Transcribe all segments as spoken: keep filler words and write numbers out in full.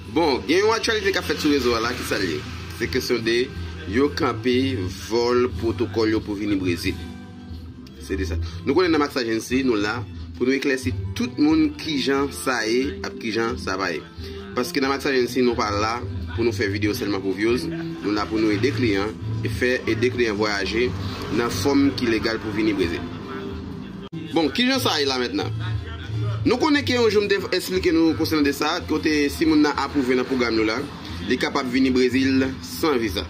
Bon, gen yon aktyalite k ap fèt sou rezo a la, ki sa l ye? Se kesyon de yo kanpe vòl pwotokòl yo pou vini Brezil. Se de sa. Nou konnen nan Max Agency, nou la pou nou eklèsi tout moun kijan sa ye ak kijan sa pa ye. Paske nan Max Agency, nou pa la pou nou fè videyo sèlman pou views. Nou la pou nou ede kliyan e fè ede kliyan vwayaje nan fòm ki legal pou vini Brezil. Bon, kijan sa ye la mentnan? Nou konnen ke yon jou m te esplike nou konsènan de sa, kote si moun nan apwouve nan pwogram nou la, li kapab vini Brezil san viza.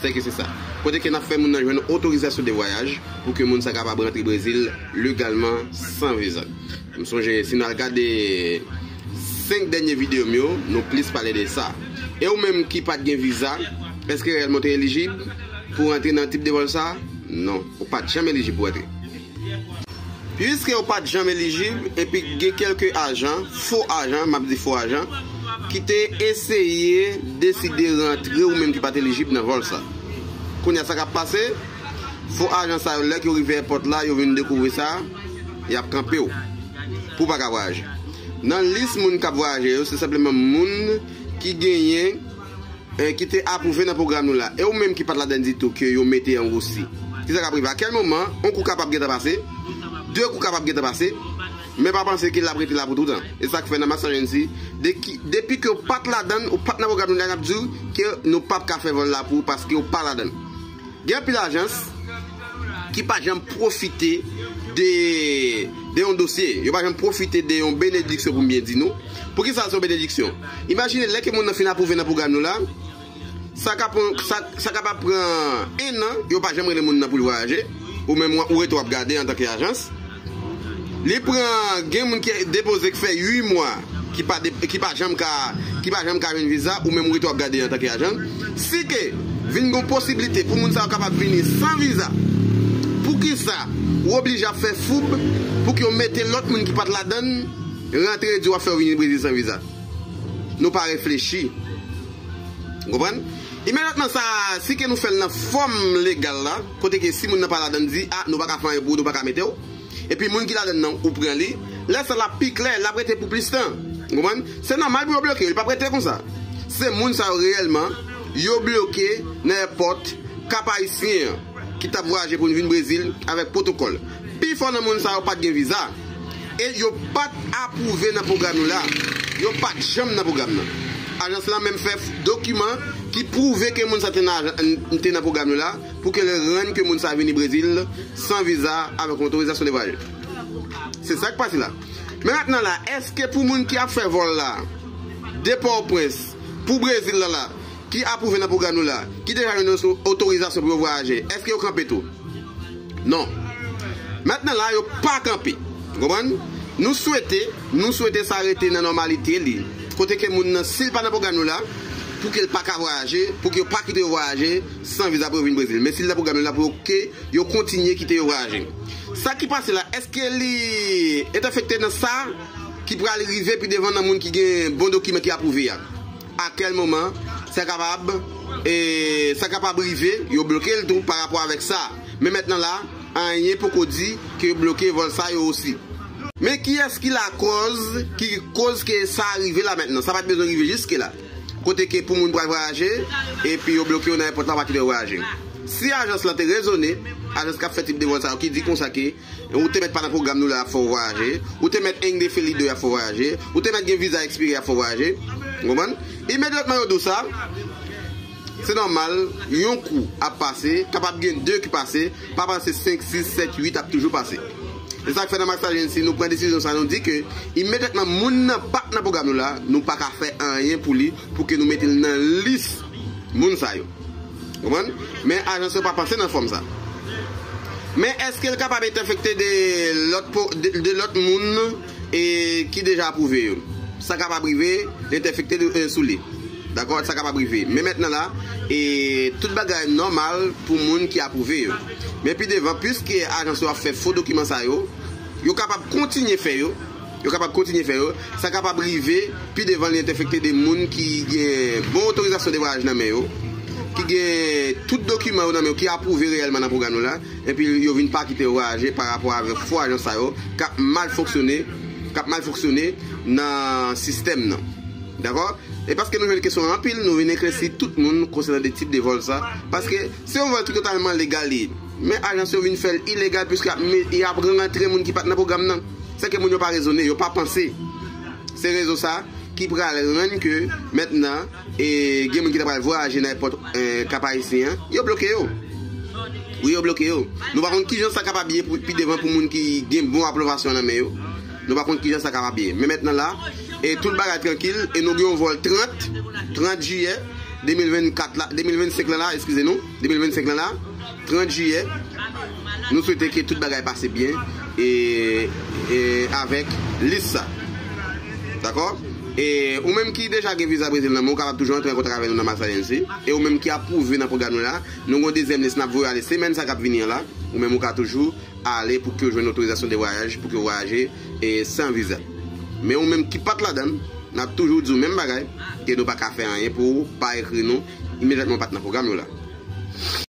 Se ke se sa. Kote ke n ap fè moun nan jwenn otorizasyon de vwayaj pou ke moun sa kapab rantre Brezil legalman san viza. M sonje, si n al gade senk dènye videyo m yo, nou plis pale de sa. E ou menm ki pa t gen viza, èske reyèlman w te elijib pou w antre nan tip de vòl sa? Non, ou pa t janm elijib pou w antre. Piske ou pa t janm elijib, epi gen kèlke ajan, fo ajan, m ap di fo ajan, ki te eseye deside rantre ou menm ki pa t elijib nan vòl sa. Kounye a, sa k ap pase, fo ajan sa yo, lè ke yo rive èpòt la, yo vin dekouvri sa, y ap kanpe w pou w pa ka vwayaje. Nan lis moun k ap vwayaje yo, se senpleman moun ki genyen, eh, ki te apwouve nan pwogram nou la. E ou menm ki pa t ladann ditou, ke yo mete an wousi. Kisa k ap rive? A kèl moman, yon kou kapab gentan pase, de kou kapab gentan pase, men pa panse ke l ap rete la pou toutan. E sa k fè nan Max Agency, de ki, depi ke w pa t ladann, ou pa t nan pwogram nou la, n ap di w ke nou p ap ka fè vòl la pou ou paske w pa ladann. Gen anpil ajans ki pa janm pwofite de, de yon dosye. Yo pa janm pwofite de yon benediksyon, pou m byen di nou. Poukisa se yon benediksyon? Imajine lè ke moun nan fin apwouve nan pwogram nou la, sa ka pran, sa, sa kapab pran en an, yo pa janm rele moun nan pou l vwayaje. Ou menm, ou rete w ap gade antanke ajans. Li pran, gen moun ki depoze k fè uit mwa, ki pa de, ki pa janm ka, ki pa janm ka jwenn viza, ou menm ou rete w ap gade antanke ajan. Si ke vin gon posiblite pou moun sa yo kapab vini san viza, poukisa ou oblije ap fè foub pou ke yo mete lòt moun ki pa t ladann rantre, di w ap fè yo vini Brezil san viza? Nou pa reflechi. Ou konprann? Imedyatman sa, si ke nou fè l nan fòm legal la, kote ke si moun nan pa ladann di, a, nou pa ka fè anyen pou ou, nou pa ka mete w. Epi moun ki ladann nan, ou pran li, lè sa l ap pi klè, l ap rete pou plis tan. Ou konprann? Se nòmal pou yo bloke, li p ap rete konsa. Se moun sa yo reyèlman, yo bloke nan èpòt Kap Ayisyen an, ki t ap vwayaje pou n vin Brezil avèk pwotokòl. Pifò nan moun sa yo pa t gen viza. E yo pa t apwouve nan pwogram nou la. Yo pa t janm nan pwogram nan. Ajans lan menm fè dokiman ki pwouve ke moun sa te nan, te nan pwogram nou la, pou ke l rann ke moun sa vini Brezil san viza avèk yon otorizasyon de vwayaje. Se sa k pase la. Men mentnan la, èske pou moun ki ap fè vòl la, de Pòtoprens pou Brezil la la, ki apwouve nan pwogram nou la, ki deja jwenn yon otorizasyon pou yo vwayaje, èske yo kanpe tou? Non. Mentnan la, yo pa kanpe. Ou konprann? Nou swete, nou swete sa rete nan nòmalite li. Kote ke moun nan, si l pa nan pwogram nou la, pou ke l pa ka vwayaje, pou ke yo pa kite yo vwayaje san viza pou yo vin Brezil. Men si l nan pwogram nou la, pou yo ke yo kontinye kite yo vwayaje. Sa ki pase la, èske li entèfekte nan sa ki pral rive pi devan nan moun ki gen bon dokiman ki apwouve a? A kèl moman sa kapab, e, sa kapab rive, yo bloke l tou pa rapò avèk sa. Men mentnan la, anyen poko di ke yo bloke vòl sa yo osi. Men kiyès ki lakòz, ki koz ke sa rive la mentnan? Sa pa t bezwen rive jiske la. Kote ke pou moun pral vwayaje, epi yo bloke yo nan èpòt la, pa kite yo vwayaje. Si ajans lan te rezone, ajans k ap fè tip de vòl sa yo ki di konsa ke ou te mèt pa nan pwogram nou la, y ap fè w vwayaje, ou te mèt N D F L I de, y ap fè w vwayaje, ou te mèt gen viza ekspire, y ap fè w vwayaje. Ou konprann? Imedyatman yo di w sa, se nòmal, yon kou ap pase, kapab gen de ki pase, pa pase senk, sis, sèt, uit ap toujou pase. Se sa k fè nan Max Agency, nou pran desizyon sa, nou di ke imedyatman moun nan pa t nan pwogram nou la, nou pa ka fè anyen pou li, pou ke nou mete l nan lis moun sa yo. Konprann? Men ajans yo pa panse nan fòm sa. Men èske l kapab entèfekte de lòt po-, de, de lòt moun, e, ki deja apwouve yo? Sa kapab rive, li entèfekte, e, sou li. Dakò? Sa kapab rive. Men mentnan la, e, tout bagay nòmal pou moun ki apwouve yo. Men pi devan, piske ajans yo ap fè fo dokiman sa yo, yo kapab kontinye fè yo. Yo kapab kontinye fè yo. Sa kapab rive, pi devan li entèfekte de moun ki gen bon otorizasyon de vwayaj nan men yo, ki gen tout dokiman yo nan men yo, ki apwouve reyèlman nan pwogram nou la, epi yo vin pa kite yo vwayaje pa rapò avèk fo ajans sa yo k ap mal fonksyone, k ap mal fonksyone nan sistèm nan. Dakò? E paske nou jwenn kesyon anpil, nou vin eklèsi tout moun konsènan de tip de vòl sa. Paske se yon vòl ki totalman legal li ye. Men ajans yo vin fè l ilegal piske y ap, me- y ap rantre moun ki pa t nan pwogram nan. Se ke moun yo pa rezone, yo pa panse. Se rezon sa ki pral rann ke mentnan e gen moun ki ta pral vwayaje nan èpòt e, Kap Ayisyen an, yo bloke yo. Wi, yo bloke yo. Nou pa konn kijan sa kapab ye pou, pi devan pou moun ki gen bon apwobasyon nan men yo. Nou pa konn kijan sa kapab ye. Men mentnan la, e tout bagay trankil e nou gen yon vòl trant, trant jiyè de mil vennkat la, de mil vennsenk lan la, eskize nou, de mil vennsenk lan la, trant jiyè. Nou swete ke tout bagay pase byen e, e avèk lis sa. Dakò? E ou menm ki deja gen viza Brezil nan men w, ou kapab toujou antre an kontak avè nou nan Mass Agency. E ou menm ki apwouve nan pwogram nou la, nou gen yon dezyèm lis n ap voye ale semèn sa k ap vini an la. Ou menm ou ka toujou ale pou ke w jwenn otorizasyon de vwayaj, pou ke w vwayaje e san viza. Men ou menm ki pa t ladan l, n ap toujou di w menm bagay, ke nou pa ka fè anyen pou ou pa ekri nou imedyatman w pa t nan pwogram yo la.